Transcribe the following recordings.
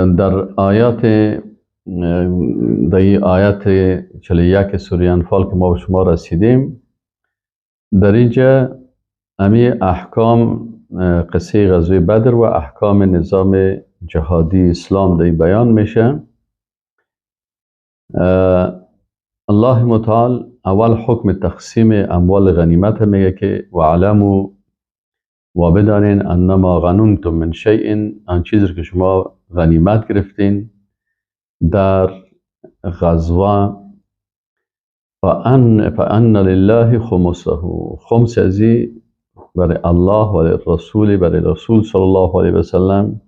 در آیات در آیت 41 سوره انفال که ما به شما رسیدیم، در اینجا امی احکام قصه غزوه بدر و احکام نظام جهادی اسلام در بیان میشه. الله متعال اول حکم تقسیم اموال غنیمت میگه که وعلموا و بدانین انما غنمتم من شیء، آن چیزی که شما غنیمت گرفتین در غزوه، فان لله خمسه، خمس ازی برای الله و رسول، برای رسول صلی الله علیه و سلم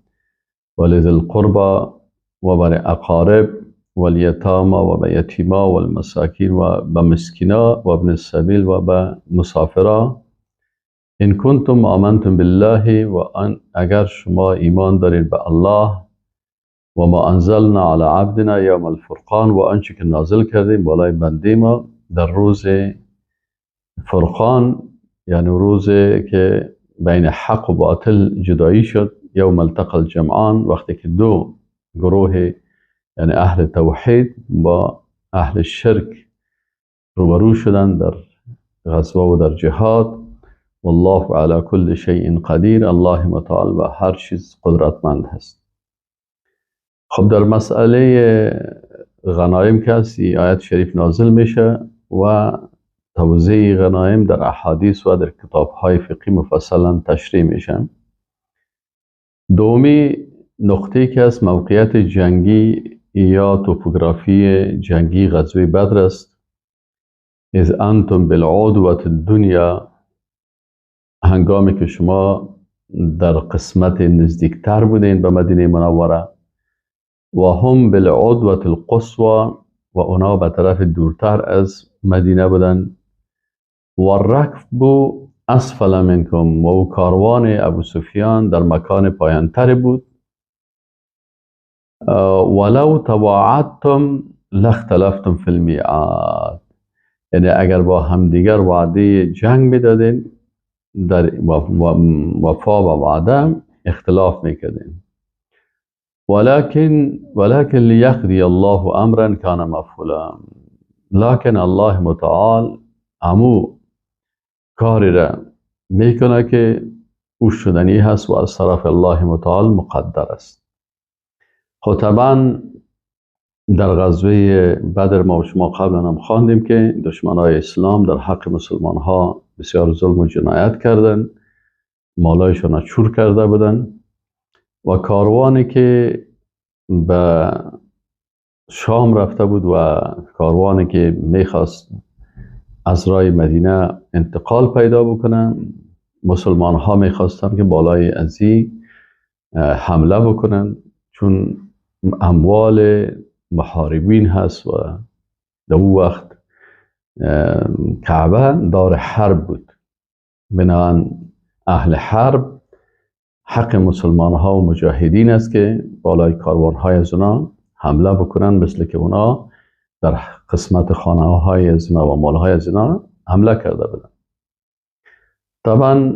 و لذی القربى و برای اقارب و الیتاما و به یتیما و المساکین و به مسکینا و ابن السبیل و به مسافرا. ان کنتم آمنتم بالله، و ان اگر شما ایمان دارید به الله، و ما انزلنا علی عبدنا یوم الفرقان، و آنچه که نازل کردیم بالای بنده ما در روز فرقان، یعنی روز که بین حق و باطل جدایی شد، یوم التقى الجمعان، وقتی که دو گروه یعنی اهل توحید با اهل شرک روبرو شدن در غزوه و در جهاد. والله علی کل شیء قدیر، الله متعال و هر چیز قدرتمند هست. خب در مسئله غنایم که هست، آیت شریف نازل میشه و توزیع غنایم در احادیث و در کتاب‌های فقهی مفصلا تشریح میشه. دومی نقطه که از موقعیت جنگی یا توپوگرافی جنگی غزوه بدر است. اذ انتم بالعدوة الدنیا، هنگامی که شما در قسمت نزدیکتر بودین به مدینه منوره، و هم بالعدوة القصوى، و اونا به طرف دورتر از مدینه بودن، و الرکب اسفل منکم، و کاروان ابو سفیان در مکان پایانتر بود. ولو تواعدتم لاختلفتم فی المیعاد، یعنی اگر با همدیگر وعده جنگ میدادین، در وفا و وعده اختلاف میکردین. ولكن لیقضی الله امرا کان مفعولا، لکن الله متعال امو کاری را میکنه که او شدنی هست و از طرف الله متعال مقدر است. خب طبعا در غزوه بدر ما و شما قبلا هم خواندیم که دشمنای اسلام در حق مسلمان ها بسیار ظلم و جنایت کردن، مالایشان را چور کرده بودن و کاروانی که به شام رفته بود و کاروانی که میخواست از راه مدینه انتقال پیدا بکنه، مسلمان ها میخواستن که بالای ازی حمله بکنن، چون اموال محاربین هست و در او وقت کعبه دار حرب بود. بنابراین اهل حرب حق مسلمان ها و مجاهدین است که بالای کاروان های از اونا حمله بکنن، مثل که اونا در قسمت خانه های از اونا و مال های از اونا حمله کرده بودن. طبعا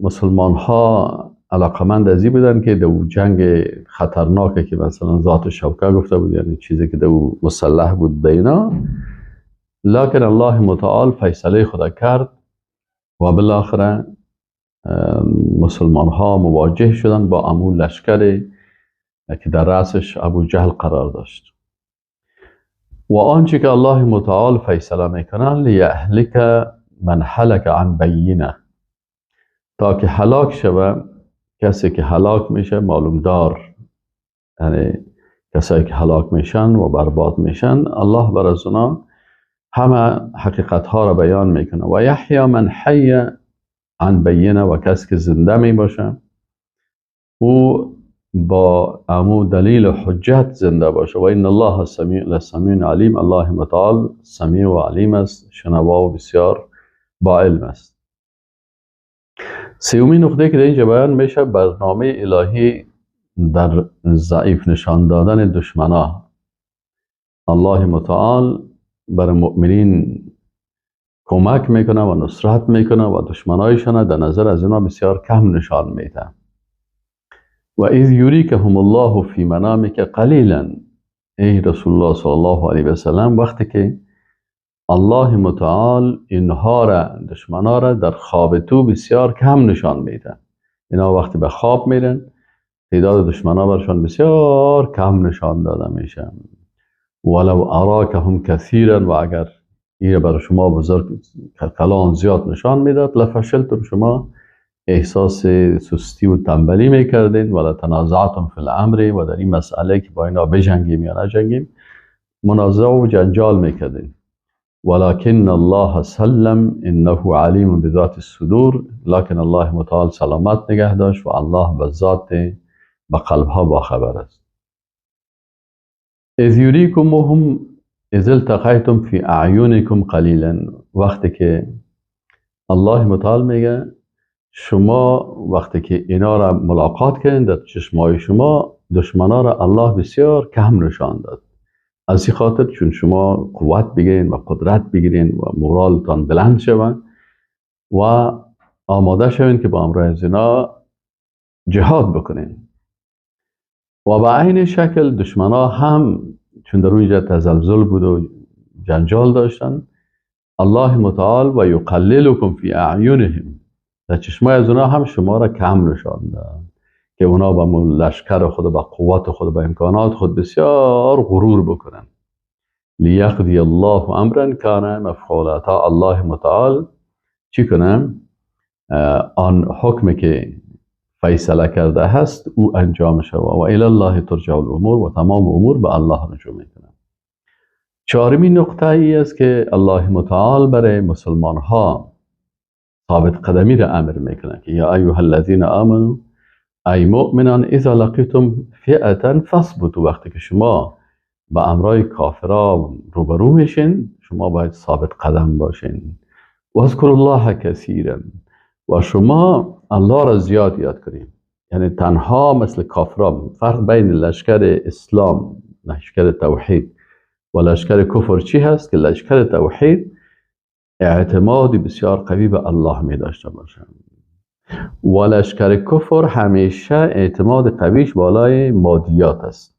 مسلمان ها علاقمند از این بودن که دو جنگ خطرناکه که مثلا ذات شوکه گفته بود، یعنی چیزی که دو مسلح بود بینا، لکن الله متعال فیصله خدا کرد و بالاخره مسلمان ها مواجه شدن با امون لشکر که در رأسش ابو جهل قرار داشت. و آنچه که الله متعال فیصله میکنه، لیهلک من هلک عن بینه، تا که هلاک شوه کسی که هلاک میشه معلوم دار، یعنی کسایی که هلاک میشن و برباد میشن، الله بر از اونا همه حقیقت ها را بیان میکنه. و یحیی من حی عن بینه، و کسی که زنده میباشه او با امو دلیل و حجت زنده باشه. و ان الله سمیع لسمیع علیم، الله متعال سمیع و علیم است، شنوا و بسیار با علم است. سومین نقطه که در اینجا بیان میشه، برنامه الهی در ضعیف نشان دادن دشمنا. الله متعال بر مؤمنین کمک میکنه و نصرت میکنه و دشمنایشان در نظر از اینا بسیار کم نشان میده. و اذ یریکهم الله فی منامک قلیلا، ای رسول الله صلی الله علیه و سلم، وقتی که الله متعال اینها را، دشمنا را در خواب تو بسیار کم نشان میده. اینا وقتی به خواب میرن تعداد دشمنا برشان بسیار کم نشان داده میشن. ولو اراکهم کثیرا، و اگر این برای شما بزرگ کلان زیاد نشان میداد، لفشلتم، شما احساس سستی و تنبلی میکردین، ولا تنازعتم فی الامر، و در این مسئله که با اینا بجنگیم یا نجنگیم منازعه و جنجال میکردین. ولكن الله سلم انه علیم بذات الصدور، لکن الله متعال سلامت نگه داشت و الله به ذات به قلب ها باخبر است. اذ یریکمهم اذ التقیتم فی اعینکم قلیلا، وقتی که الله متعال میگه شما وقتی که اینا را ملاقات کردین در چشمای شما دشمنا را الله بسیار کم نشان داد. از این خاطر چون شما قوت بگیرین و قدرت بگیرین و مورالتان بلند شوند و آماده شوین که با امرای از اینا جهاد بکنین. و به عین شکل دشمنا هم چون در اونجا تزلزل بود و جنجال داشتن، الله متعال و یقللکم فی اعینهم، در چشمای از اونا هم شما را کم نشان داد که اونا با لشکر خود، با قوت خود، با امکانات خود بسیار غرور بکنن. لیقضی الله امرا کان مفعولا، تا الله متعال چی کنه؟ آن حکم که فیصله کرده هست او انجام شود. و الی الله ترجع الامور، و تمام امور به الله رجوع میکنه. چهارمین نقطه ای است که الله متعال برای مسلمان ها ثابت قدمی را امر میکنه که یا ایها الذین آمنوا، ای مؤمنان، اذا لقیتم فئة فاثبتوا، وقتی که شما با امرای کافرا روبرو میشین شما باید ثابت قدم باشین. و اذکروا الله کثیرا، و شما الله را زیاد یاد کنین. یعنی تنها مثل کافرا، فرق بین لشکر اسلام، لشکر توحید و لشکر کفر چی هست؟ که لشکر توحید اعتمادی بسیار قوی به الله می داشته باشه و لشکر کفر همیشه اعتماد قویش بالای مادیات است.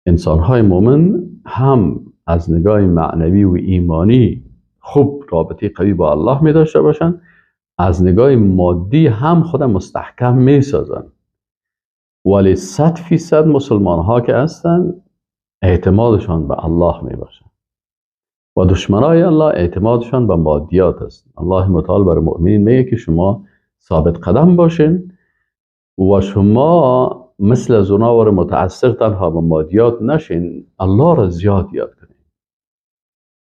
انسانهای مؤمن هم از نگاه معنوی و ایمانی خوب رابطه قوی با الله می داشته باشن، از نگاه مادی هم خود مستحکم می سازن. ولی 100% مسلمان ها که هستن اعتمادشان به الله می باشن و دشمنای الله اعتمادشان به مادیات است. الله متعال برای مؤمنین میگه که شما ثابت قدم باشین و شما مثل از اونا ور متعصب تنها به مادیات نشین، الله را زیاد یاد کنین.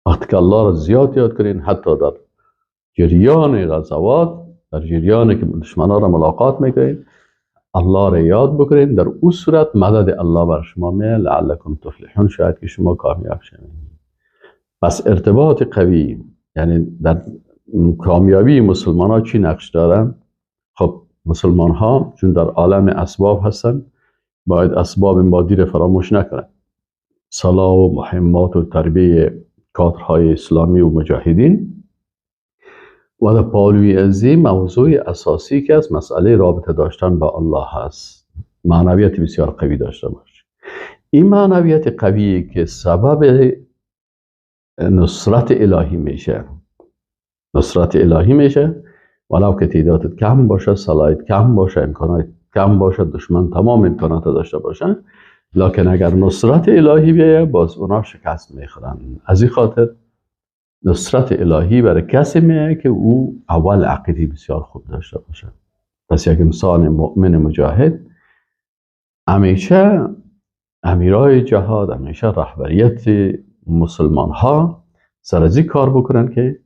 وقتی که الله را زیاد یاد کنین، حتی در جریان غزوات، در جریان که دشمنا را ملاقات میکنین، الله را یاد بکنین، در او صورت مدد الله بر شما میه، لعلکم تفلحون، شاید که شما کامیاب شوین. پس ارتباط قوی، یعنی در کامیابی مسلمان ها چی نقش دارن؟ خب مسلمان ها چون در عالم اسباب هستن باید اسباب مادی را فراموش نکنن. صلاح و مهمات و تربیه کادرهای اسلامی و مجاهدین، و در پالوی ازی موضوع اساسی که از مسئله رابطه داشتن با الله هست، معنویت بسیار قوی داشته باشه. این معنویت قوی که سبب نصرت الهی میشه، نصرت الهی میشه، ولو که تعدادت کم باشه، صلاحیت کم باشه، امکانات کم باشه، دشمن تمام امکانات داشته باشه، لکن اگر نصرت الهی بیایه باز اونا شکست میخورن. از این خاطر نصرت الهی برای کسی میه که او اول عقیده بسیار خوب داشته باشه. پس یک انسان مؤمن مجاهد همیشه امیرای جهاد، همیشه رهبریت مسلمان ها سر از این کار بکنن که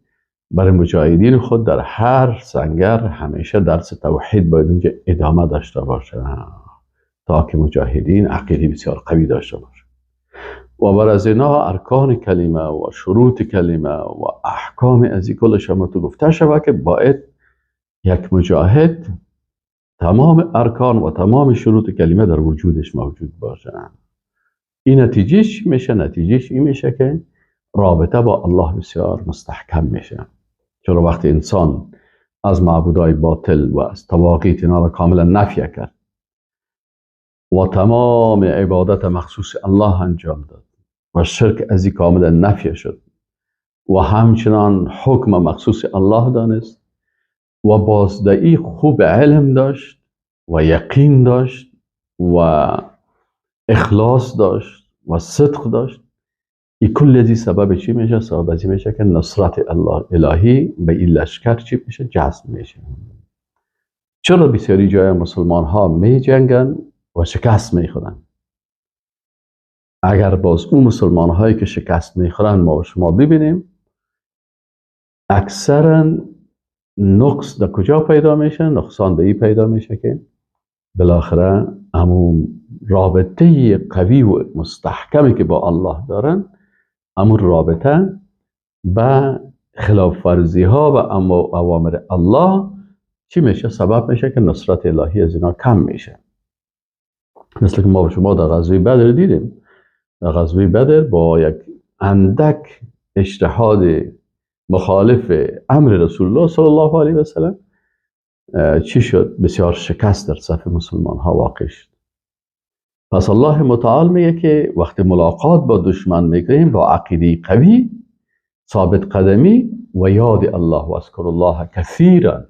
برای مجاهدین خود در هر سنگر همیشه درس توحید باید اونجا ادامه داشته باشه تا که مجاهدین عقیده بسیار قوی داشته باشه. و بر از اینا ارکان کلمه و شروط کلمه و احکام از این کل شما تو گفته شود که باید یک مجاهد تمام ارکان و تمام شروط کلمه در وجودش موجود باشه. این نتیجهش میشه، نتیجهش این میشه که رابطه با الله بسیار مستحکم میشه. چرا وقتی انسان از معبودای باطل و از طواغیت اینا را کاملا نفی کرد و تمام عبادت مخصوص الله انجام داد و شرک از این کاملا نفی شد و همچنان حکم مخصوص الله دانست و بازدهی خوب علم داشت و یقین داشت و اخلاص داشت و صدق داشت، این کل ازی سبب چی میشه؟ سبب ازی میشه که نصرت الله الهی به این لشکر چی میشه؟ جذب میشه. چرا بسیاری جای مسلمان ها می جنگن و شکست میخورن؟ اگر باز اون مسلمان هایی که شکست میخورن ما و شما ببینیم، اکثرا نقص در کجا پیدا میشه؟ نقصان در این پیدا میشه که بالاخره همون رابطه قوی و مستحکمی که با الله دارن، همون رابطه به خلاف ورزی ها و اوامر الله چی میشه؟ سبب میشه که نصرت الهی از اینا کم میشه. مثل که ما و شما در غزوه بدر دیدیم، در غزوه بدر با یک اندک اجتهاد مخالف امر رسول الله صلی الله علیه و سلم چی شد؟ بسیار شکست در صف مسلمان ها واقع شد. پس الله متعال میگه که وقتی ملاقات با دشمن میکنیم با عقیده قوی، ثابت قدمی و یاد الله و اذکر الله کثیرا،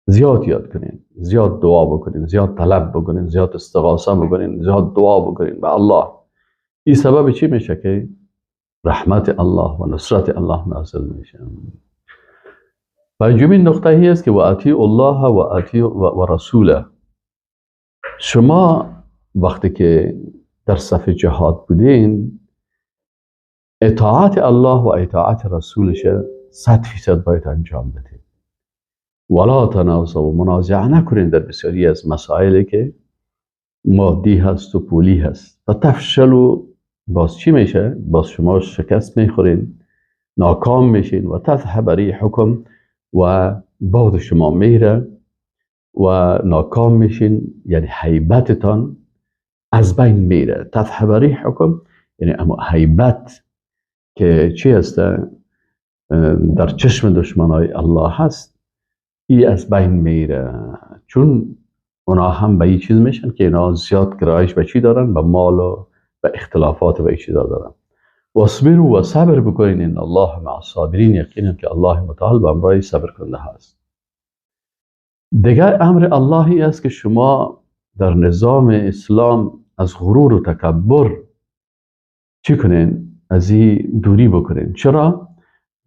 زیاد یاد کنین، زیاد دعا بکنین، زیاد طلب بکنین، زیاد استغاثه بکنین، زیاد دعا بکنین به الله. این سبب چی میشه؟ که رحمت الله و نصرت الله نازل میشه. پنجمین نقطه هی است که و اطیع الله و اطیع و رسوله. شما وقتی که در صف جهاد بودین، اطاعت الله و اطاعت رسولش 100% باید انجام بدین. ولا تنازعوا، منازعه نکنین در بسیاری از مسائلی که مادی هست و پولی هست. و تفشلوا، باز چی میشه؟ باز شما شکست میخورین، ناکام میشین و تذهب ریحکم، و باد شما میره و ناکام میشین، یعنی هیبتتان از بین میره. تذهب ریحکم یعنی اما هیبت که چی هست؟ در چشم دشمنای الله هست، ای از بین میره. چون اونا هم به این چیز میشن که اینا زیاد گرایش به چی دارن؟ به مال و به اختلافات و به این چیزا دارن. واصبروا و صبر بکنین، ان الله مع الصابرین، یقینا که الله متعال به همراه صبر کننده هست. دیگر امر اللهی است که شما در نظام اسلام از غرور و تکبر چی کنین؟ از این دوری بکنین. چرا؟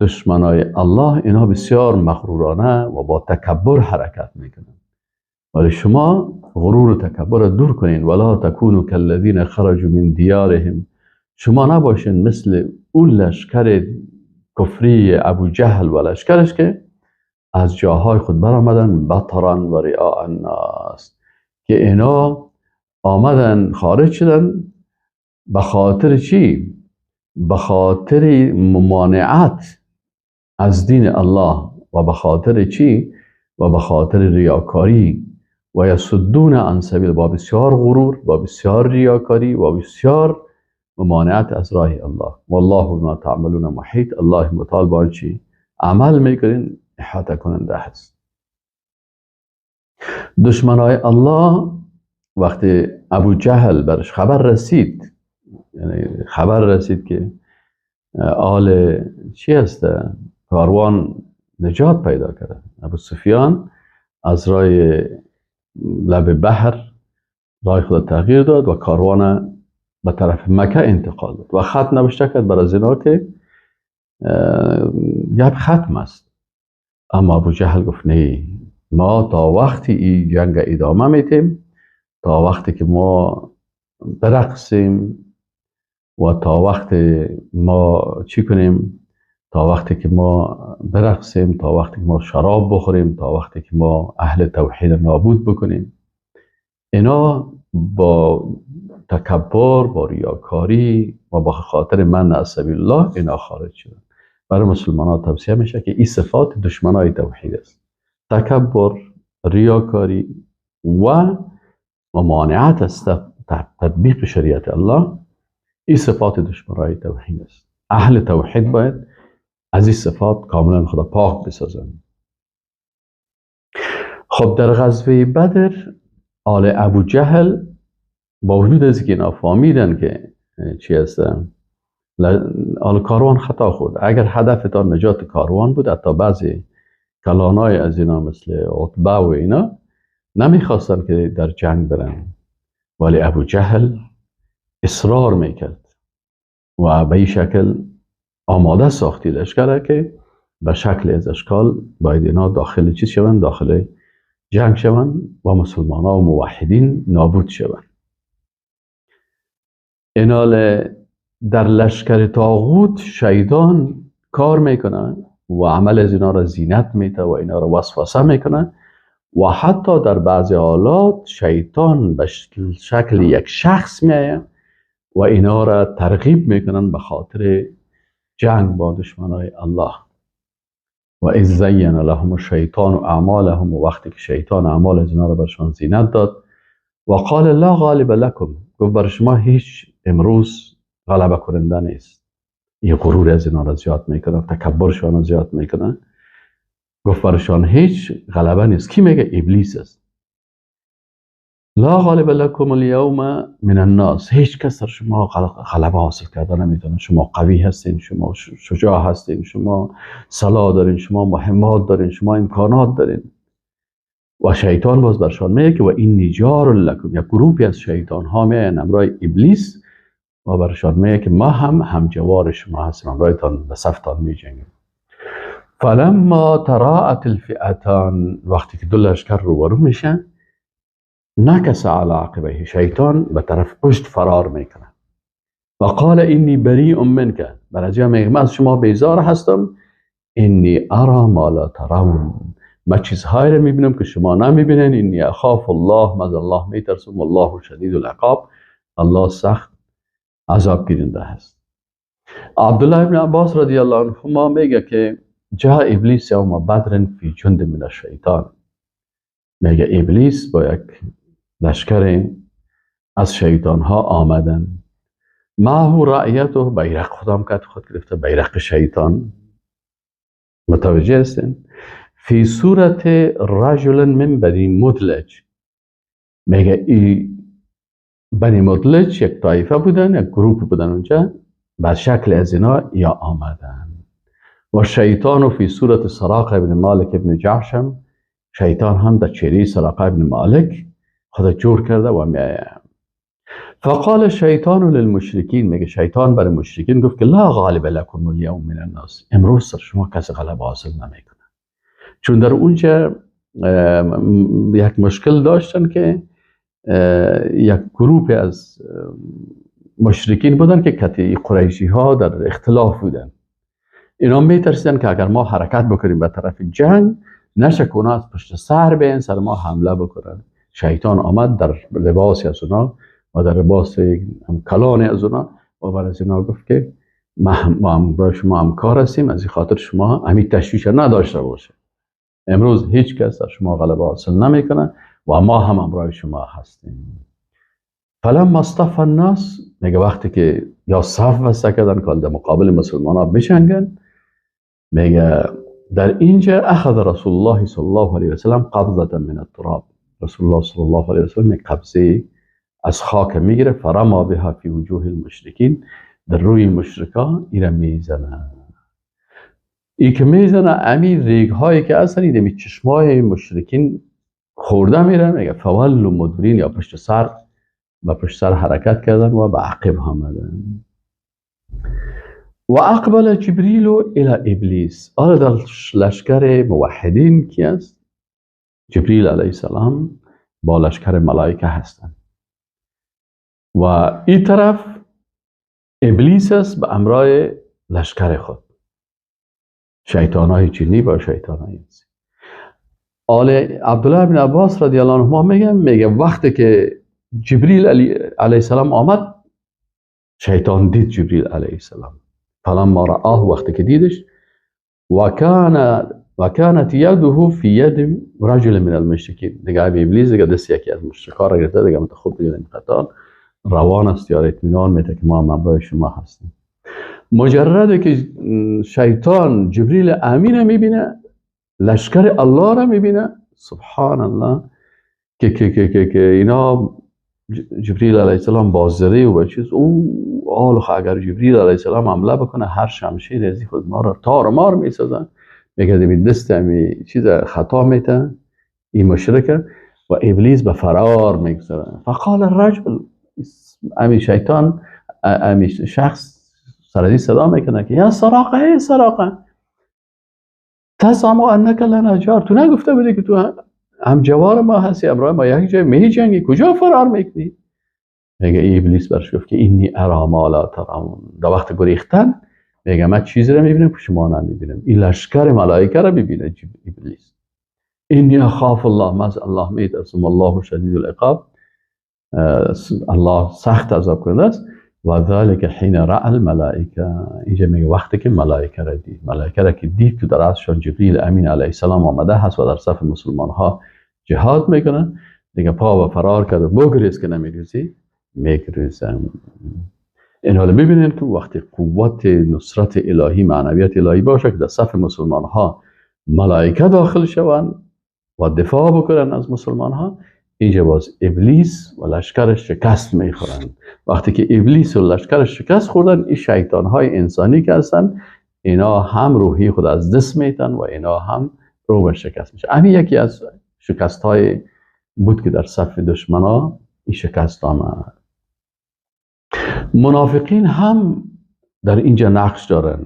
دشمنای الله اینا بسیار مغرورانه و با تکبر حرکت میکنن، ولی شما غرور و تکبر را دور کنین. ولا تکونوا کالذین خرجوا من دیارهم، شما نباشین مثل اون لشکر کفری ابو جهل و لشکرش که از جاهای خود برآمدن، بطرا و رئاء الناس، که اینا آمدن خارج شدن به خاطر چی؟ به خاطر ممانعت از دین الله و به خاطر چی؟ و به خاطر ریاکاری. و یصدون عن سبیل، با بسیار غرور، با بسیار ریاکاری و بسیار ممانعت از راه الله. والله بما تعملون محیط، الله متعال با چی عمل میکنین احاطه کننده هست. دشمنای الله وقتی ابو جهل برش خبر رسید، یعنی خبر رسید که آل چی هست؟ کاروان نجات پیدا کرده، ابو سفیان از راه لب بحر راه خود تغییر داد و کاروان به طرف مکه انتقال داد و خط نوشته کرد بر از اینا که گپ ختم است. اما ابو جهل گفت نه، ما تا وقتی این جنگ ادامه میتیم، تا وقتی که ما برقصیم و تا وقتی ما چی کنیم، تا وقتی که ما برقصیم، تا وقتی که ما شراب بخوریم، تا وقتی که ما اهل توحید نابود بکنیم. اینا با تکبر، با ریاکاری و با خاطر من از سبیل الله اینا خارج شدن. برای مسلمان ها توصیه میشه که این صفات دشمنای توحید است: تکبر، ریاکاری و ممانعت از تطبیق شریعت الله. این صفات دشمنای توحید است. اهل توحید باید از این صفات کاملا خدا پاک بسازند. خب در غزوه بدر آل ابو جهل با وجود از که اینا فهمیدن که چی هستن، آل کاروان خطا خورد. اگر هدفتان نجات کاروان بود، حتی بعضی کلانای از اینا مثل عتبه و اینا نمیخواستن که در جنگ برن، ولی ابو جهل اصرار میکرد و به این شکل آماده ساختی لشکره که به شکل از اشکال باید اینا داخل چیز شوند، داخل جنگ شوند و مسلمان ها و موحدین نابود شوند. اینا در لشکر طاغوت شیطان کار میکنه و عمل از اینا را زینت میده و اینا را وسوسه میکنه و حتی در بعضی حالات شیطان به شکل یک شخص میآید و اینا را ترغیب میکنن به خاطر جنگ با دشمنای الله. و اذ زین لهم الشیطان اعمالهم، و وقتی که شیطان اعمال از اینا را برشان زینت داد، و قال لا غالب لکم، گفت بر شما هیچ امروز غلبه کننده نیست. این غرور از اینا را زیاد میکنه، تکبرشان را زیاد میکنه. گفت برشان هیچ غلبه نیست. کی میگه؟ ابلیس است. لا غالب لکم اليوم من الناس، هیچ کس در شما غلبه حاصل کرده نمیتونه. شما قوی هستین، شما شجاع هستین، شما سلاح دارین، شما مهمات دارین، شما امکانات دارین. و شیطان باز برشان میگه که و این جار لکم، یک گروپی از شیطان ها میاین همراه ابلیس و برشان میگه که ما هم همجوار شما هستیم، همراهتان به صفتان میجنگیم. فلما تراءت الفئتان، وقتی که دو لشکر روبرو میشن، نکس علی عقبیه، شیطان به طرف پشت فرار میکنه و قال انی بریء منک، برای میگه من از شما بیزار هستم، انی ارا ما لا ترون، من چیزهایی رو میبینم که شما نمیبینین، انی اخاف الله، من از الله میترسم، والله شدید العقاب، الله سخت عذاب گیرنده هست. عبدالله ابن عباس رضی الله عنهما میگه که جاء ابلیس یوم بدر فی جند من الشیطان، میگه ابلیس با یک لشکر از شیطان ها آمدن، معه رأیته، بیرق خودم کت خود گرفته، بیرق شیطان، متوجه هستین؟ فی صورت رجل من بنی مدلج، میگه ای بنی مدلج یک طایفه بودن، یک گروه بودن اونجا، بر شکل از اینا یا آمدن. و شیطان فی صورت سراقه ابن مالک ابن جعشم، شیطان هم در چهره سراقه ابن مالک خود جور کرده و میآید. فقال الشیطان للمشرکین، میگه شیطان برای مشرکین گفت که لا غالب لکم اليوم من الناس، امروز سر شما کسی غلبه حاصل نمیکنه. چون در اونجا یک مشکل داشتن که یک گروه از مشرکین بودن که کتی قریشی ها در اختلاف بودن. اینا میترسیدن که اگر ما حرکت بکنیم به طرف جنگ نشه که اونا از پشت سر بیان سر ما حمله بکنن. شیطان آمد در لباسی از اونا و در لباس کلانی از اونا و بر از اینا گفت که ما هم شما همکار هستیم، از این خاطر شما همین تشویش نداشته باشه، امروز هیچ کس در شما غلبه حاصل نمیکنه و ما هم همراه شما هستیم. فلما اصطفى الناس، میگه وقتی که یا صف بسته کردن که در مقابل مسلمان ها بجنگن، میگه در اینجا اخذ رسول الله صلی الله علیه و سلم قبضه من التراب، رسول الله صلی الله علیه و سلم یک قبضه از خاک میگیره، فرما بها فی وجوه المشرکین، در روی مشرکان ایره میزنه. ای که میزنه امی ریگ هایی که اصلا ایده می چشمای مشرکین خورده میره، میگه فولوا مدبرین، یا پشت سر و پشت سر حرکت کردن و به عقب آمدن. و اقبل جبریل الى ابلیس، آره در لشکر موحدین کی است؟ جبریل علیه السلام با لشکر ملائکه هستند و این طرف ابلیس است به امرای لشکر خود، شیطان های جنی با شیطان های انسی. آل عبدالله بن عباس رضی الله عنهما میگه وقتی که جبریل علیه السلام آمد، شیطان دید جبریل علیه السلام، فلما رآه، وقتی که دیدش، و کانت یده فی ید رجل من المشرکین، دیگه ابلیس دیگه دست یکی از مشرکان را گرفته، دیگه خوب دیگه این قطار روان است، یا اطمینان میده که ما همراه شما هستیم. مجرد که شیطان جبریل امین میبینه، لشکر الله را میبینه، سبحان الله، که که که که که اینا جبریل علیه السلام بازره و چیز او آل، اگر جبریل علیه السلام حمله بکنه هر شمشیر از خود ما را تار مار میسازن. میگه این دست همی چیز خطا میتن این مشرکه و ابلیس به فرار میگذاره. فقال الرجل، امی شیطان، امی شخص سرازی صدا میکنه که یا سراقه، ای سراقه، تزعم انک لنا جار، تو نگفته بودی که تو هم جوار ما هستی، امرای ما یک جای می جنگی، کجا فرار میکنی؟ میگه ای ابلیس برش گفت که اینی ارا ما لا ترون. در وقت گریختن میگه من چیزی رو میبینم که شما نمیبینم. این لشکر ملائکه رو میبینه ابلیس. اینی اخاف الله، من از الله میترسم، الله شدید العقاب، الله سخت عذاب کننده است. و ذلك حين رأى الملائکه، اینجا میگه وقتی که ملائکه را دید، ملائکه را که دید که در ازشان جبریل امین علیه السلام آمده هست و در صف مسلمان ها جهاد میکنن، دیگه پا و فرار کرد و بگریز که نمیریزی میگریزن. این حالا ببینید که وقتی قوت نصرت الهی، معنویت الهی باشه که در صف مسلمان ها ملائکه داخل شوند و دفاع بکنن از مسلمان ها، اینجا باز ابلیس و لشکرش شکست میخورن. وقتی که ابلیس و لشکرش شکست خوردن، این شیطان های انسانی که هستن اینا هم روحی خود از دست میتن و اینا هم رو به شکست میشه. همین یکی از شکست های بود که در صف دشمنا این شکست آمد. منافقین هم در اینجا نقش دارن،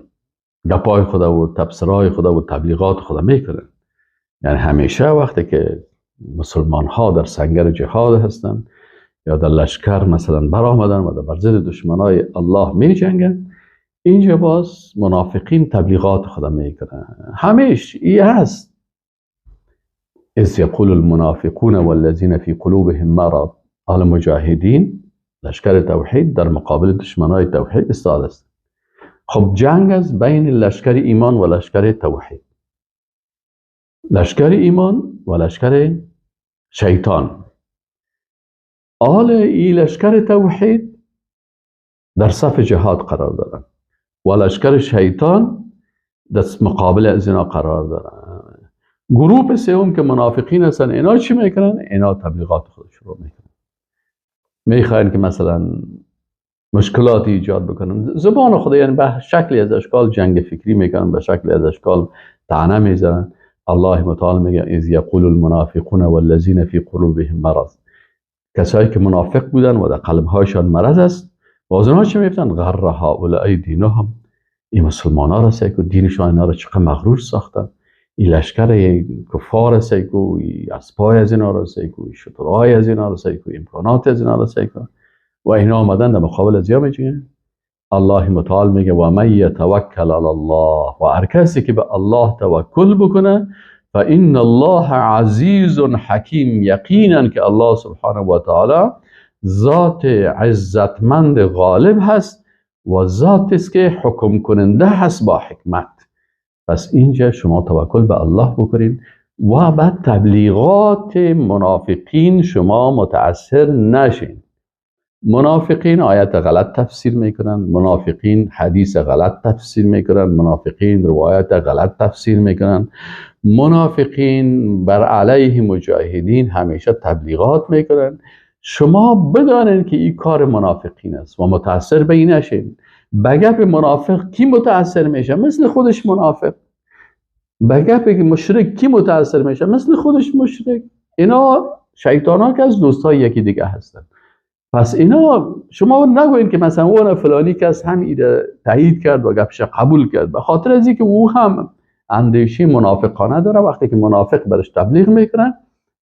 گپای خدا و تبصرای خدا و تبلیغات خدا میکنن. یعنی همیشه وقتی که مسلمان ها در سنگر جهاد هستند یا در لشکر مثلا برآمدن و در بر ضد دشمنای الله می جنگن، اینجا باز منافقین تبلیغات خدا میکنن. همیش ای هست. اذ یقول المنافقون والذین فی قلوبهم مرض، اهل مجاهدین لشکر توحید در مقابل دشمنای توحید استاد است. خب جنگ است بین لشکر ایمان و لشکر توحید، لشکر ایمان و لشکر شیطان. آل ای لشکر توحید در صف جهاد قرار دارن و لشکر شیطان در مقابل از اینا قرار دارن. گروه سوم که منافقین هستن، اینا چی میکنن؟ اینا تبلیغات خود شروع میکنن، میخواین که مثلا مشکلات ایجاد بکنن، زبان خود، یعنی به شکلی از اشکال جنگ فکری میکنن، به شکلی از اشکال طعنه میزنن. الله متعال میگه اذ یقول المنافقون والذین فی قلوبهم مرض، کسایی که منافق بودن و در قلبهایشان مرض است، باز اونها چی میگفتن؟ غر هؤلاء دینهم، این مسلمان ها را سیکو دینشان اینا را چقدر مغرور ساختن، این لشکر کفار سیکو، این اسپای از اینا را سیکو، این شترهای از اینا را سیکو، امکانات از اینا را سیکو و اینا آمدن در مقابل از یا میجنگن. الله متعال میگه و من یتوکل علی الله، و هر کسی که به الله توکل بکنه فان الله عزیز حکیم، یقینا که الله سبحانه و تعالی ذات عزتمند غالب هست و ذات است که حکم کننده هست با حکمت. پس اینجا شما توکل به الله بکنین و به تبلیغات منافقین شما متاثر نشین. منافقین آیت غلط تفسیر میکنن، منافقین حدیث غلط تفسیر میکنن، منافقین روایت غلط تفسیر میکنن، منافقین بر علیه مجاهدین همیشه تبلیغات میکنن. شما بدانین که این کار منافقین است و متاثر به این نشین. به گپ منافق کی متاثر میشه؟ مثل خودش منافق. به گپ مشرک کی متاثر میشه؟ مثل خودش مشرک. اینا شیطان ها که از دوستای یکی دیگه هستن. پس اینا شما نگوین که مثلا اون فلانی کس هم ایده تایید کرد و گپش قبول کرد، به خاطر از اینکه او هم اندیشه منافقانه داره. وقتی که منافق برش تبلیغ میکنه،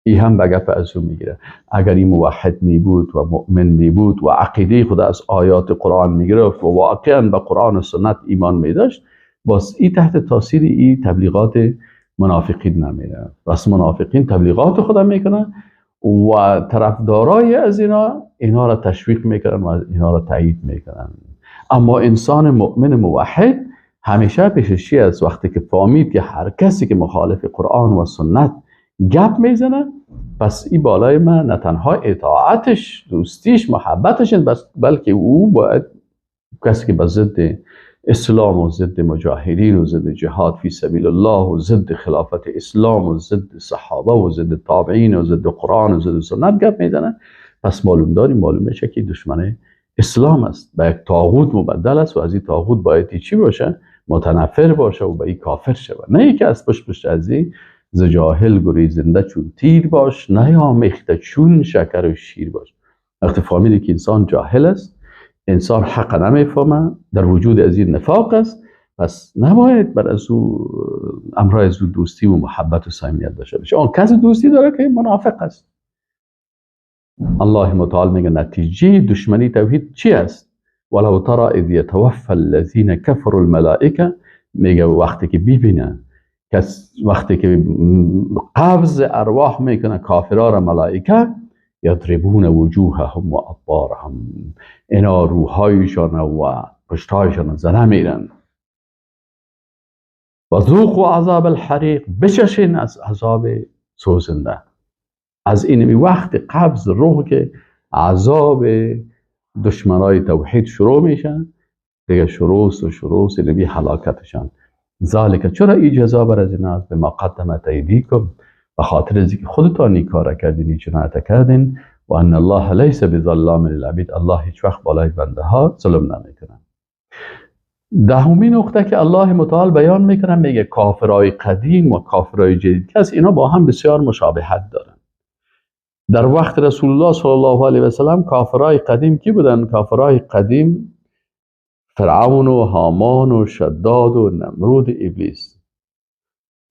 ای هم به گپ از او میگیره. اگر این موحد می بود و مؤمن می بود و عقیده خود از آیات قرآن میگرفت و واقعا به قرآن و سنت ایمان میداشت، باز ای تحت تاثیر ای تبلیغات منافقین نمیره. بس منافقین تبلیغات خود میکنن و طرفدارای از اینا را تشویق میکنن و اینا را تایید میکنن. اما انسان مؤمن موحد همیشه پیششی است، وقتی که فهمید که هر کسی که مخالف قرآن و سنت گپ میزنه، پس این بالای من نه تنها اطاعتش، دوستیش، محبتش، بس بلکه او باید کسی که به ضد اسلام و ضد مجاهدین و ضد جهاد فی سبیل الله و ضد خلافت اسلام و ضد صحابه و ضد تابعین و ضد قرآن و ضد سنت گپ میزنه، پس معلوم داریم، معلوم میشه که دشمن اسلام است، به یک طاغوت مبدل است و از این طاغوت باید چی باشه؟ متنفر باشه و به این کافر شود. نه یکی از پشت پشت از این ز جاهل گریزنده چون تیر باش، نیامیخته چون شکر و شیر باش. وقتی فهمیدی که انسان جاهل است، انسان حق نمیفهمه، در وجود از این نفاق است، پس نباید بر از او امرای از او دوستی و محبت و صمیمیت داشته باشه. آن کسی دوستی داره که منافق است. الله متعال میگه نتیجه دشمنی توحید چی است؟ ولو ترى اذ یتوفى الذین کفروا الملائکه، میگه وقتی که ببینه کس، وقتی که قبض ارواح میکنه کافرها را ملائکه، یضربون وجوههم و ادبارهم، اینا روحایشان و پشتهایشان زنه میرن. و ذوقوا عذاب الحریق، بچشین از عذاب سوزنده. از این وقت قبض روح که عذاب دشمنای توحید شروع میشن دیگه، شروع و شروع نبی هلاکتشان. ذالک، چرا این جزا بر از این است؟ به ما قدمت ایدیکم، به خاطر از اینکه خودتان این کار کردین، این جنایت کردین. و ان الله لیس بظلام للعبید، الله هیچ وقت بالای بنده ها ظلم نمیکنه. دهمین نقطه که الله متعال بیان میکنه، میگه کافرای قدیم و کافرای جدید که از اینا با هم بسیار مشابهت دارن. در وقت رسول الله صلی الله علیه و سلم کافرای قدیم کی بودن؟ کافرای قدیم فرعون و هامان و شداد و نمرود و ابلیس.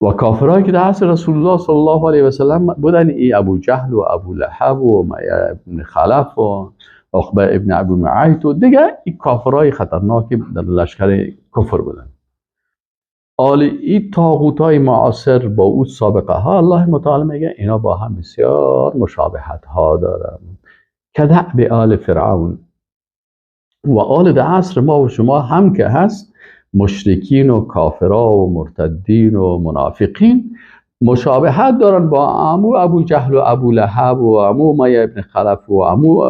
و کافرایی که در عصر رسول الله صلی الله علیه و سلم بودن، ای ابو جهل و ابو لهب و ابن خلف و عقبه ابن ابو معیط و دیگه این کافرای خطرناکی در لشکر کفر بودن. آل این طاغوت‌های معاصر با او سابقه ها، الله متعال میگه اینا با هم بسیار مشابهت ها دارن. کدأب آل فرعون و آل در عصر ما و شما هم که هست، مشرکین و کافرا و مرتدین و منافقین مشابهت دارن با عمو ابو جهل و ابو لهب و عمو امیه ابن خلف و عمو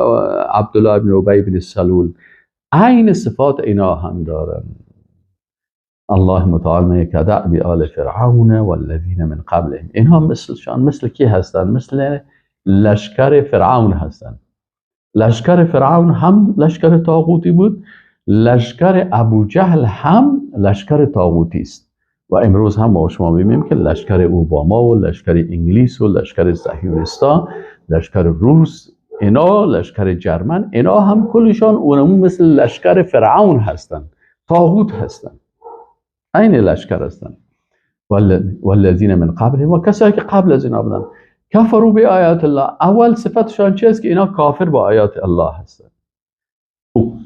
عبدالله ابن ابی بن سلول. عین صفات اینا هم دارن. الله متعال میگه کدأب آل فرعون والذین من قبلهم، اینها مثلشان، مثل کی هستن؟ مثل لشکر فرعون هستن. لشکر فرعون هم لشکر طاغوتی بود، لشکر ابو جهل هم لشکر طاغوتی است. و امروز هم ما شما می‌بینیم که لشکر اوباما و لشکر انگلیس و لشکر صهیونیستا، لشکر روس، اینا لشکر جرمن، اینا هم کلشان اونمو مثل لشکر فرعون هستن، طاغوت هستن، عین لشکر هستن. والذین من قبلهم، و کسایی که قبل از اینا بودن، کفروا بآیات الله. اول صفتشان چی است؟ که اینا کافر با آیات الله هستن.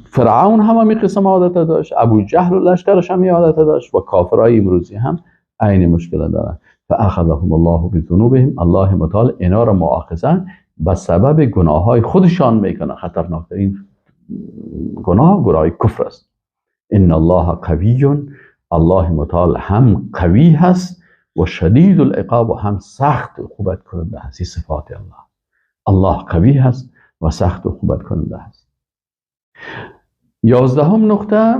فرعون هم همین قسم عادت داشت، ابو جهل و لشکرش هم عادت داشت و کافرای امروزی هم عین مشکل دارن. فاخذهم الله بذنوبهم، الله متعال اینا را مؤاخذه به سبب گناههای خودشان میکنه. خطرناکترین گناه گناه کفر است. ان الله قوی، الله متعال هم قوی هست و شدید العقاب و هم سخت عقوبت کننده هست. صفات الله، الله قوی هست و سخت عقوبت کننده هست. 11 نقطه،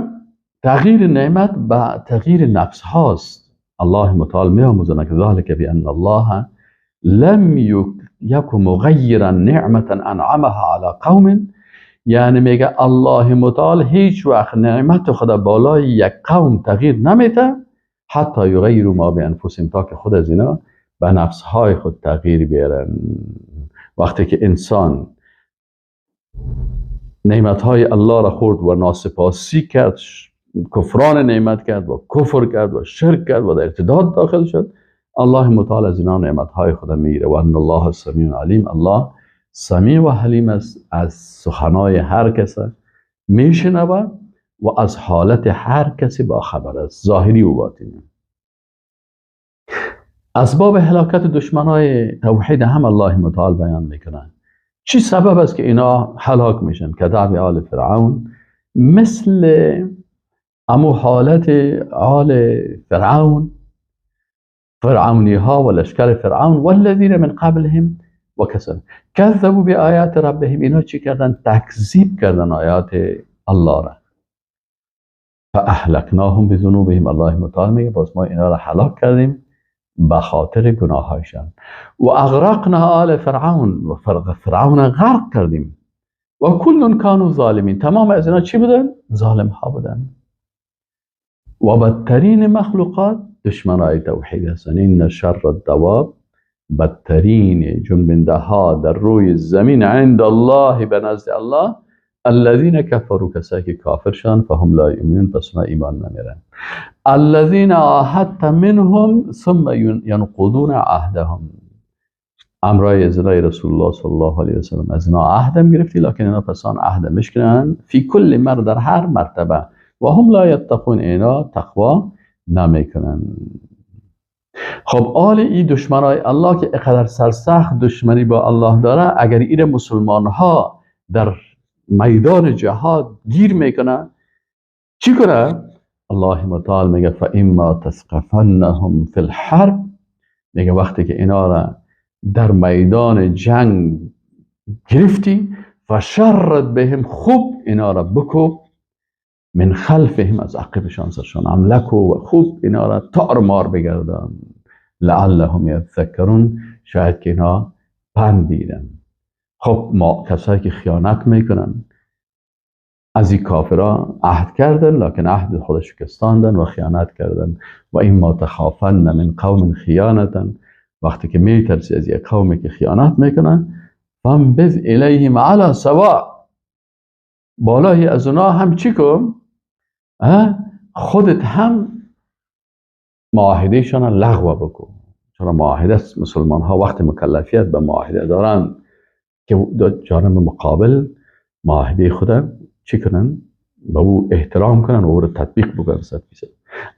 تغییر نعمت به تغییر نفس هاست. الله متعال می آموزند که ذلک بان الله لم یک مغیرا نعمتا انعمها علی قوم، یعنی میگه الله متعال هیچ وقت نعمت خدا بالای یک قوم تغییر نمیده، حتی یغیروا ما بانفسهم، تا که خود از اینا به نفس های خود تغییر بیارن. وقتی که انسان نعمت های الله را خورد و ناسپاسی کرد، کفران نعمت کرد و کفر کرد و شرک کرد و در ارتداد داخل شد، الله متعال از اینا نعمت های خود میگیره. و ان الله سمیع علیم، الله سمیع و حلیم است، از سخنای هر کس میشنوه و از حالت هر کسی با خبر است، ظاهری و باطنی. اسباب هلاکت دشمنای توحید هم الله متعال بیان میکنه. چی سبب است که اینا هلاک میشن؟ کدعب آل فرعون، مثل امو حالت آل فرعون، فرعونی ها و لشکر فرعون، والذین من قبلهم و کسان کذبوا بآیات ربهم. اینا چی کردن؟ تکذیب کردن آیات الله را. فاهلکناهم بذنوبهم، الله متعال میگه باز ما اینا را هلاک کردیم به خاطر گناهایشان. و اغرقنا آل فرعون، و فرعون غرق کردیم. و کل کانوا ظالمین، تمام از اینا چی بودن؟ ظالم ها بودن. و بدترین مخلوقات دشمنای توحید هستند. این شر الدواب، بدترین جنبنده ها در روی زمین عند الله، به نزد الله، الذين كفروا، کسایی که کافر شدن، فهم لا یؤمنون، پس اونا ایمان نمیارن. الذين عاهدت منهم ثم ينقضون عهدهم، امرای ازرای رسول الله صلی الله علیه و سلم از اینا عهدم گرفتی، لکن اینا پسان عهد میشکنن. فی کل مر، در هر مرتبه، و هم لا یتقون، اینا تقوا نمیکنن. خب آل ای دشمنای الله که اقدر سرسخت دشمنی با الله داره، اگر این مسلمان ها در میدان جهاد گیر میکنه چی کنه؟ الله متعال میگه فاما تثقفنهم فی الحرب، میگه وقتی که اینا را در میدان جنگ گرفتی، فشرد بهم، خوب اینا را بکوب، من خلفهم، از عقبشان سرشان حمله کو و خوب اینا را تار مار بگردان، لعلهم یتذکرون، شاید که اینا پند بگیرن. خب ما کسایی که خیانت میکنن از این کافرها عهد کردن، لکن عهد خود شکستاندن و خیانت کردن. و این ما تخافن من قوم خیانتا، وقتی که میترسی از یک قومی که خیانت میکنن، فانبذ الیهم علی سواء، بالای از اونا هم چی کن؟ خودت هم معاهدهشان لغو بکن. چرا معاهده مسلمان ها وقت مکلفیت به معاهده دارن که جانب مقابل معاهده خود چی کنن؟ به او احترام کنن و او رو تطبیق بکنن 100%.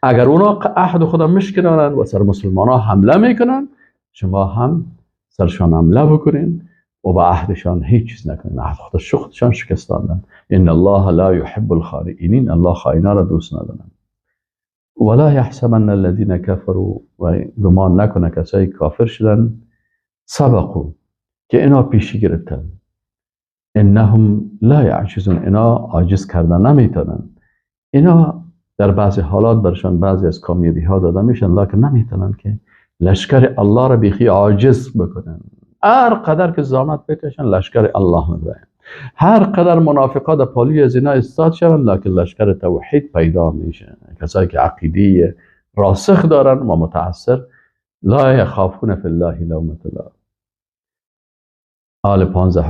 اگر اونا عهد خود مشکنن و سر مسلمان ها حمله میکنن، شما هم سرشان حمله بکنین و با عهدشان هیچ چیز نکنین، عهد خودشان شکستاندن. ان الله لا يحب الخائنین، الله خائنا را دوست ندارن. ولا يحسبن الذين كفروا، و گمان نکنه کسایی کافر شدن، سبقوا، که اینا پیشی گرفتن، انهم لا یعجزون، اینا عاجز کردن نمیتونن. اینا در بعضی حالات برشان بعضی از کامیابی ها داده میشن، لکن نمیتونن که لشکر الله را بیخی عاجز بکنن. هر قدر که زحمت بکشن لشکر الله میبرن، هر قدر منافقا در پالوی از اینا استاد شون، لکن لشکر توحید پیدا میشه. کسایی که عقیده راسخ دارن و متعصر، لا یخافون فی الله لومة لائم. آل 15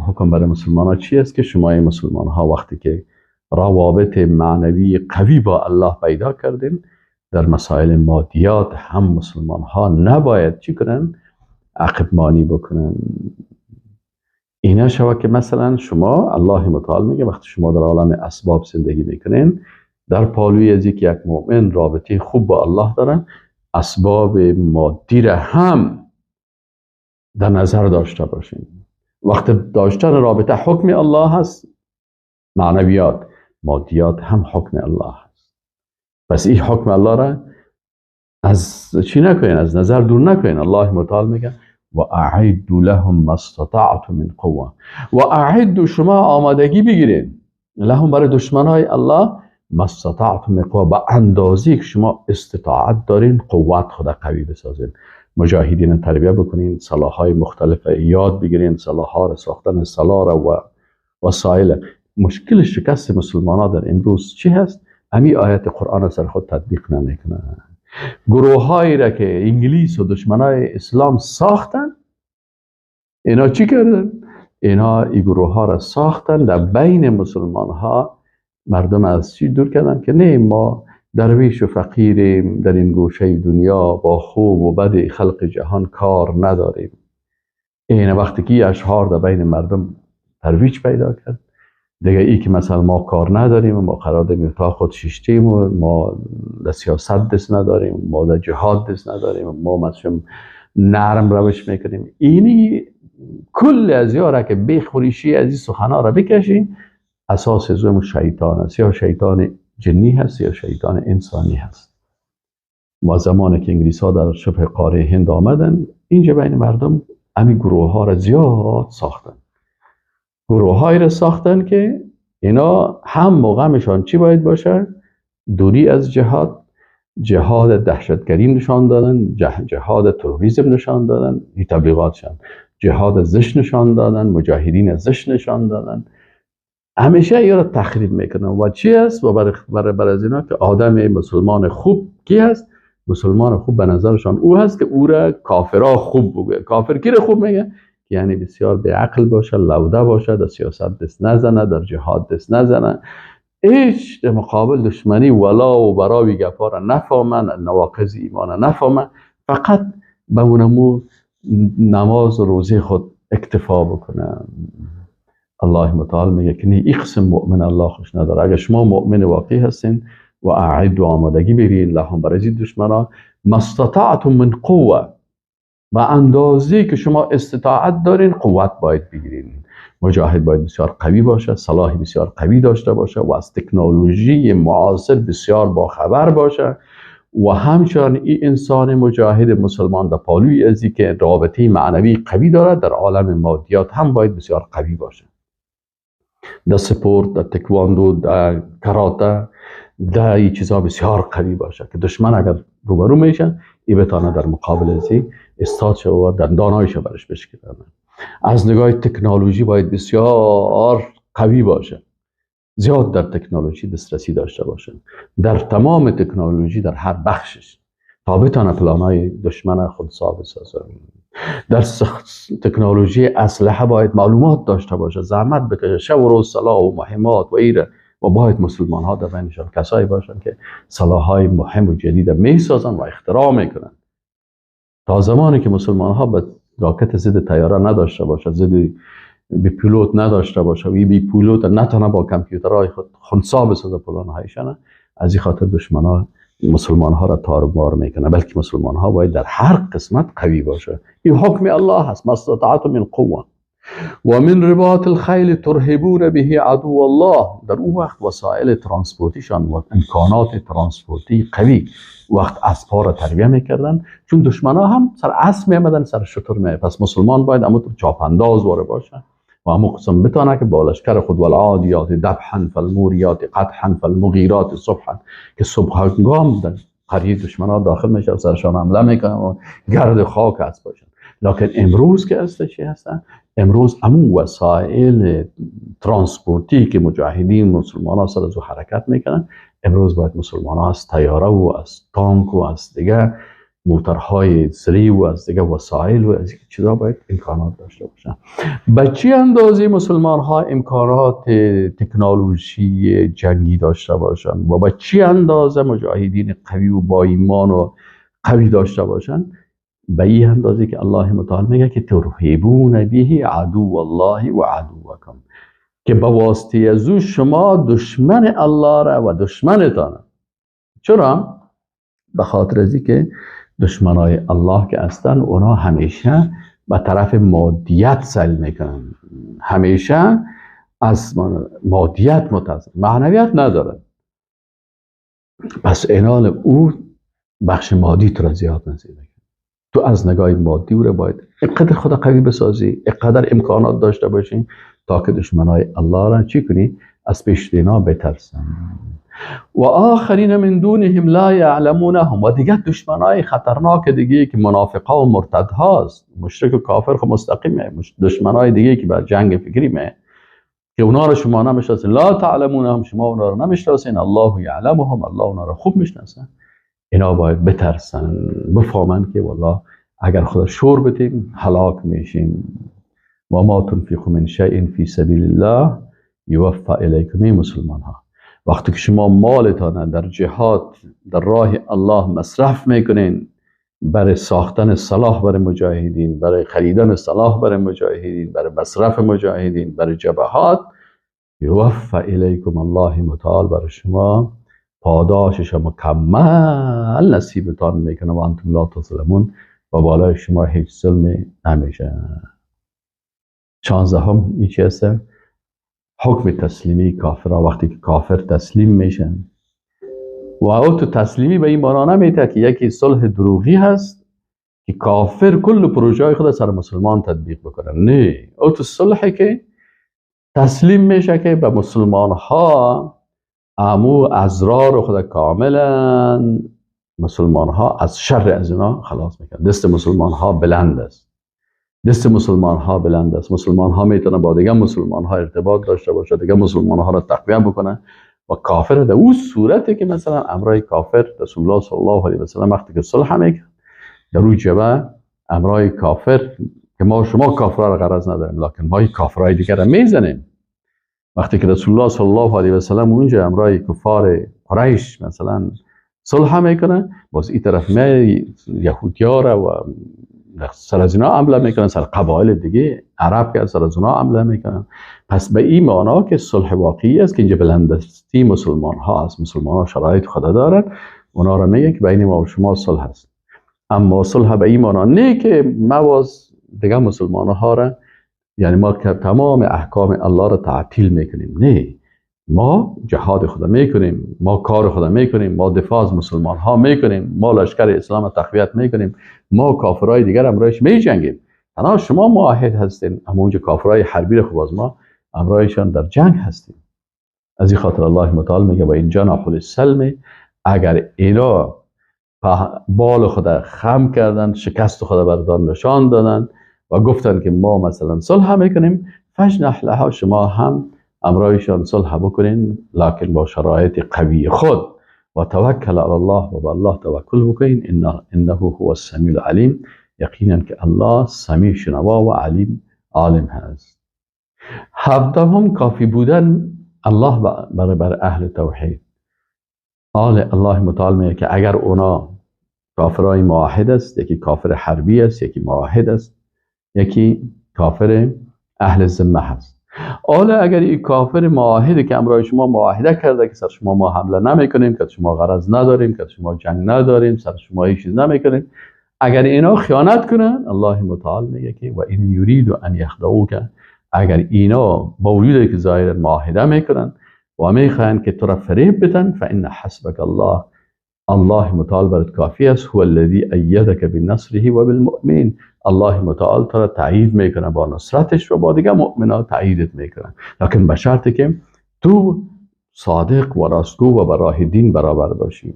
حکم برای مسلمان ها چی است؟ که شما مسلمان ها وقتی که روابط معنوی قوی با الله پیدا کردین، در مسائل مادیات هم مسلمان ها نباید چی کنن؟ عقب مانی بکنن. اینا شوا که مثلا شما، الله متعال میگه وقتی شما در عالم اسباب زندگی میکنین، در پالوی از یک مؤمن رابطه خوب با الله دارن، اسباب مادی را هم در نظر داشته باشین. وقت داشتن رابطه حکم الله هست، معنویات، مادیات هم حکم الله هست. پس این حکم الله را از چی نکنین؟ از نظر دور نکنین. الله متعال میگه و اعدوا لهم ما استطعتم من قوه، و اعدوا، شما آمادگی بگیرین، لهم، برای دشمنای الله، ما استطعتم من قوه، به اندازه‌ای که شما استطاعت دارین قوت خود قوی بسازین، مجاهدین تربیه بکنین، سلاح‌های مختلف یاد بگیرین، سلاح‌ها را ساختن، سلاح را و وسایل. مشکل شکست مسلمان‌ها در امروز چی هست؟ امی آیت قرآن سر خود تطبیق نمیکنه. گروه‌هایی را که انگلیس و دشمنای اسلام ساختن، اینا چی کردن؟ اینا این گروه ها را ساختن در بین مسلمان ها، مردم از چی دور کردن که نه ما درویش و فقیریم، در این گوشه دنیا با خوب و بد خلق جهان کار نداریم. این وقتی که اشعار در بین مردم ترویج پیدا کرد، دیگه ای که مثلا ما کار نداریم، ما قرار داریم تا خود شیشتیم و ما در سیاست دست نداریم، ما در جهاد دست نداریم، ما مثلا نرم روش میکنیم. اینی کل از یارا که بخوریشی از این سخنا را بکشین، اساس زوم شیطان است، یا شیطان جنی هست یا شیطان انسانی هست. ما زمانی که انگلیس ها در شبه قاره هند آمدن، اینجا بین مردم همین گروه ها را زیاد ساختن، گروه هایی را ساختن که اینا هم موقعشان چی باید باشه؟ دوری از جهاد، جهاد دهشتگری نشان دادن، جهاد تروریسم نشان دادن، این تبلیغاتشان، جهاد زشت نشان دادن، مجاهدین زشت نشان دادن، همیشه اینا را تخریب میکنن. و چی است؟ و برای از اینا که آدم مسلمان خوب کی هست؟ مسلمان خوب به نظرشان او هست که او را کافرها خوب بگه. کافر کی را خوب میگه؟ یعنی بسیار به عقل باشه، لوده باشه، در سیاست دست نزنه، در جهاد دست نزنه، هیچ در مقابل دشمنی ولا و براوی گپا را نفهمن، نواقض ایمان نفهمن، فقط به اونمو نماز و روزه خود اکتفا بکنه. الله متعال میگه که نه، این قسم مؤمن الله خوش نداره. اگر شما مؤمن واقعی هستین و اعد و آمادگی بگیرین لهم برای دشمنا ما استطعتم من قوه، به اندازه که شما استطاعت دارین قوت باید بگیرین. مجاهد باید بسیار قوی باشه، سلاح بسیار قوی داشته باشه و از تکنولوژی معاصر بسیار باخبر باشه. و همچنان این انسان مجاهد مسلمان در پالوی ازی که رابطه معنوی قوی داره، در عالم مادیات هم باید بسیار قوی باشه. در سپورت، در تکواندو، در کاراته، در این چیزها بسیار قوی باشه که دشمن اگر روبرو میشه ای بتانه در مقابل ازی استاد شه و دندانایش برش بشکنه. از نگاه تکنولوژی باید بسیار قوی باشه، زیاد در تکنولوژی دسترسی داشته باشه، در تمام تکنولوژی در هر بخشش، تا بتانه پلانای دشمن خود ثابت بسازه. در تکنولوژی اسلحه باید معلومات داشته باشه، زحمت بکشه، شب و روز سلاح و مهمات و ایره، و باید مسلمان ها در بینشان کسایی باشن که سلاح های مهم و جدید میسازن و اختراع میکنن. تا زمانی که مسلمان ها به راکت ضد طیاره نداشته باشه، ضد بی پیلوت نداشته باشه و بی پیلوت نتونه با کامپیوترهای خود خنثی بسازه پلان هایشان، از این خاطر دشمنان مسلمان ها را تارمار میکنه. بلکه مسلمان ها باید در هر قسمت قوی باشه. این حکم الله هست، ما استطعتم من قوه و من رباط الخیل ترهبون به عدو الله. در اون وقت وسایل ترانسپورتیشان و امکانات ترانسپورتی قوی، وقت اسب‌ها را تربیه میکردن، چون دشمنا هم سر اسب میامدن، سر شتر میامدن. پس مسلمان باید اما چاپانداز واره باشه و همون قسم بتانه که با لشکر خود والعادیات ذبحا فالموریات قدحا فالمغیرات صبحا، که صبح هنگام در قریه دشمنا داخل میشه و سرشان حمله میکنه و گرد خاک اسب باشن. لکن امروز که هست چی هستن؟ امروز امو وسایل ترانسپورتی که مجاهدین مسلمان ها سر از او حرکت میکنن، امروز باید مسلمان ها از طیاره و از تانک و از دیگه موترهای سری و از دیگه وسایل و از چیزا باید امکانات داشته باشن. به چی اندازه مسلمان ها امکانات تکنولوژی جنگی داشته باشن و به چی اندازه مجاهدین قوی و با ایمان و قوی داشته باشن؟ به این اندازه که الله متعال میگه که ترهبون به عدو الله و عدوکم، که به واسطه از او شما دشمن الله را و دشمنتان. چرا؟ به خاطر از که دشمنای الله که هستن اونا همیشه به طرف مادیت سعی میکنن، همیشه از مادیت متأثر، معنویت ندارن. پس اینال او بخش مادی تو را زیاد نزید. تو از نگاه مادی او را باید اینقدر خدا قوی بسازی، اینقدر امکانات داشته باشی تا که دشمنای الله را چی کنی؟ از پیش دینا بترسن. و آخرین من دونهم لا یعلمونهم، و دیگه دشمنای خطرناک دیگه که منافقا و مرتدهاست، مشرک و کافر خب مستقیمه، دشمنای دیگه که بر جنگ فکری مه که اونا رو شما نمیشناسین، لا تعلمونهم، شما اونا رو نمیشناسین، الله یعلمهم، الله اونا رو خوب میشناسن. اینا باید بترسن، بفهمن که والله اگر خدا شور بدیم هلاک میشیم. و ما تنفقوا من شیء فی سبیل الله یوفى الیکم. مسلمان ها وقتی که شما مالتان در جهاد در راه الله مصرف میکنین برای ساختن سلاح برای مجاهدین، برای خریدن سلاح برای مجاهدین، برای مصرف مجاهدین، برای جبهات، یوفى الیکم، الله متعال برای شما پاداشش مکمل نصیبتان میکنه و انتم لا تظلمون، و بالای شما هیچ ظلمی نمیشه. 16 هم یکی هست حکم تسلیمی کافرها. وقتی که کافر تسلیم میشن و او تو تسلیمی به این معنا نمیته که یکی صلح دروغی هست که کافر کل پروژه خود سر مسلمان تطبیق بکنه، نه، او تو صلحی که تسلیم میشه که به مسلمان ها امو اضرار خود کاملا مسلمان ها از شر از اینا خلاص میکنن. دست مسلمان ها بلند است، دست مسلمان ها بلند است. مسلمان ها میتونن با دیگه مسلمان ها ارتباط داشته باشه، دیگه مسلمان ها را تقویت بکنن و کافر در اون صورتی که مثلا امرای کافر رسول الله صلی الله علیه و سلم وقتی که صلح میکرد در اون جبه امرای کافر که ما شما کافرها را غرض نداریم، لکن ما کافرهای دیگر را میزنیم. وقتی که رسول الله صلی الله علیه و سلم اونجا امرای کفار قریش مثلا صلح میکنه، باز این طرف می یهودیا را و سر از اینا حمله میکنن، سر قبایل دیگه عرب که سر از اینا حمله میکنن. پس به این معنا که صلح واقعی است که اینجا بلندستی مسلمان ها است، مسلمان ها شرایط خدا دارن، اونا را میگه که بین ما و شما صلح است. اما صلح به این معنا نه که مواز دیگه مسلمان ها را، یعنی ما که تمام احکام الله را تعطیل میکنیم، نه، ما جهاد خدا میکنیم، ما کار خدا میکنیم، ما دفاع از مسلمان ها میکنیم، ما لشکر اسلام را تقویت میکنیم، ما کافرای دیگر امرایش میجنگیم. تنها شما معاهد هستین، اما اونجا کافرای حربی را خوب از ما امرایشان در جنگ هستیم. از این خاطر الله متعال میگه و این جناح للسلم، اگر اینا بال خدا خم کردن، شکست خدا بردان نشان دادن و گفتن که ما مثلا صلح میکنیم، فاجنح لها، شما هم امرایشان صلح بکنین، لکن با شرایط قوی خود، و توکل علی الله، و به الله توکل بکنین، انه هو السمیع العلیم، یقینا که الله سمیع شنوا و علیم عالم هست. هفدهم کافی بودن الله برای اهل توحید. آل الله متعال میگه که اگر اونا کافرای معاهد است، یکی کافر حربی است، یکی معاهد است، یکی کافر اهل ذمه هست. حالا اگر این کافر معاهده که امرای شما معاهده کرده که سر شما ما حمله نمیکنیم، که شما غرض نداریم، که شما جنگ نداریم، سر شما هیچ چیز نمیکنیم، اگر اینا خیانت کنن، الله متعال میگه که و این یرید ان یخدعوک، اگر اینا با وجودی که ظاهرا معاهده میکنن و میخواهند که تو را فریب بدن، فان حسبک الله، الله متعال برات کافی است، هو الذی ایدک بنصره و بالمؤمنین، الله متعال تو را تایید میکنه با نصرتش و با دیگه مؤمنا تاییدت میکنه، لکن به شرطی که تو صادق و راستگو و بر راه دین برابر باشی.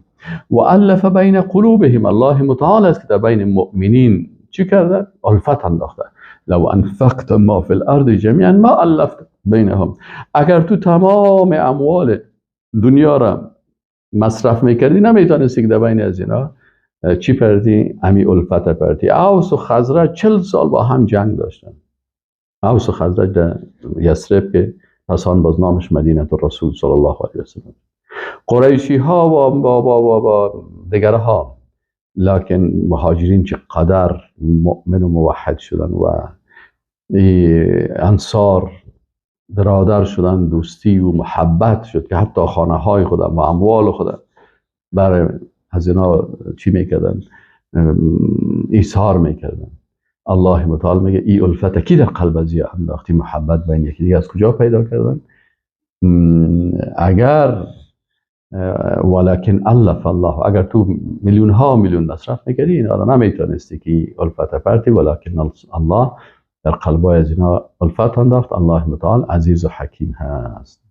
و الف بین قلوبهم، الله متعال است که در بین مؤمنین چی کرده؟ الفت انداخته. لو انفقت ما فی الارض جمیعا ما الفت بینهم، اگر تو تمام اموال دنیا را مصرف میکردی نمیتونستی که در بین از اینا چی پردی؟ امی الفت پردی. اوس و خزرج 40 سال با هم جنگ داشتن. اوس و خزرج در یثرب که پسان باز نامش مدینه الرسول صلی الله علیه و سلم، قریشی ها و با دیگرها، لکن مهاجرین چقدر مؤمن و موحد شدن و انصار برادر شدن، دوستی و محبت شد که حتی خانه های خود و اموال خود برای از اینا چی میکردن؟ ایثار میکردن. الله متعال میگه ای الفت کی در قلب از انداختی، محبت بین یکی دیگه از کجا پیدا کردن؟ اگر ولکن الف الله، اگر تو میلیون ها میلیون مصرف میکردی اینا را نمیتونستی که الفت پرتی، ولکن الله در قلب از اینا الفت انداخت. الله متعال عزیز و حکیم هست.